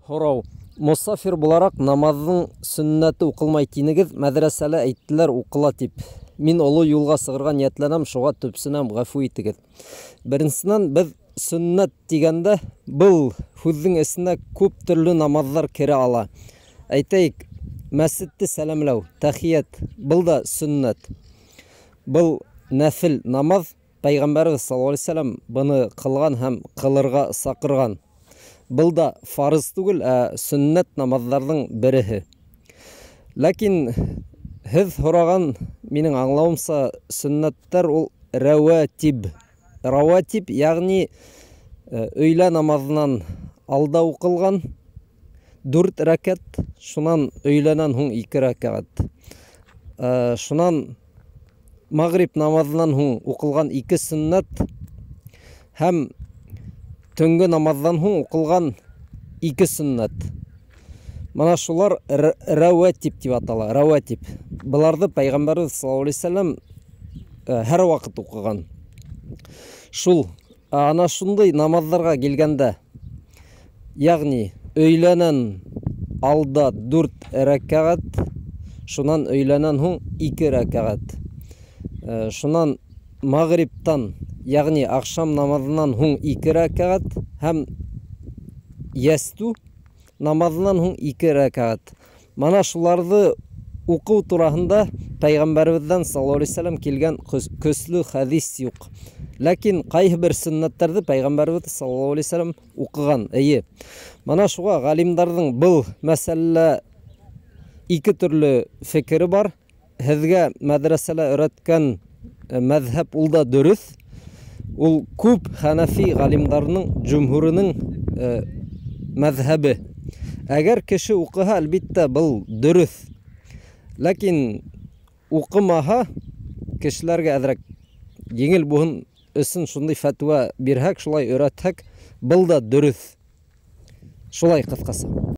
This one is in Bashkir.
Һорау. Мосафир булараҡ намаҙҙың сөннәте уҡылмай тинегеҙ, мәҙрәсәлә әйттеләр уҡыла тип. Мин оло юлға сығырға ниәтләнәм, шуға төпсөнәм, ғәфү итегеҙ. Беренсенән, беҙ сөннәт тигәндә был һүҙҙең эсенә күп төрлө намаҙҙар керә ала. Әйтәйек, мәсетте сәләмләү, тәхиәт, был да сөннәт. Был нәфил намаҙ, Пәйғәмбәребеҙ саллаллаһу алейһи вәсәләм быны ҡылған һәм ҡылырға саҡырған. Был да фарыз түгел, ә сөннәт намаҙҙарҙың береһе. Ләкин һеҙ һораған, минең аңлауымса, сөннәттәр ул рәүәтиб. Рәүәтиб, ягъни өйлә намаҙынан алда уҡылған 4 рәкәт, шунан өйләнән һуң 2 рәкәт. Шунан мағриб намаҙынан һуң уҡылған 2 сөннәт һәм төнгө намаҙҙан һуң уҡылған 2 сөннәт. Мына шулар рәүәтиб тип атала, рәүәтиб. Быларҙы Пәйғәмбәребеҙ саллаллаһу алейһи вәсәләм һәр ваҡыт уҡыған. Шул, ана шундай намаҙҙарға килгәндә, ягъни өйләнән алда 4 рәкәғәт, шунан өйләнән һуң 2 рәкәғәт. Шунан мағрибтан, ягъни аҡшам намаҙынан һуң 2 рәкәғәт һәм йәстү намаҙынан һуң 2 рәкәғәт. Мана шуларҙы уҡыу тураһында Пәйғәмбәребеҙҙән саллаллаһу алейһи вәсәләм килгән көслө хәдис юҡ. Ләкин ҡайһы бер сөннәттәрҙе Пәйғәмбәребеҙ саллаллаһу алейһи вәсәләм уҡыған. Эйе. Мана шуға ғалимдарҙың был мәсьәләлә 2 төрлө фекере бар. Һеҙгә мәҙрәсәлә өйрәткән мәҙһәп ул да дөрөҫ. Ул күп хәнәфи ғалимдарының, джумһурының мәҙһәбе. Әгәр кеше уҡыһа, әлбиттә, был дөрөҫ. Ләкин уҡымаһа, кешеләргә әҙерәк еңел булһын өсөн шундай фәтүә бирһәк, шулай өйрәтһәк, был да дөрөҫ. Шулай ҡыҫҡаса.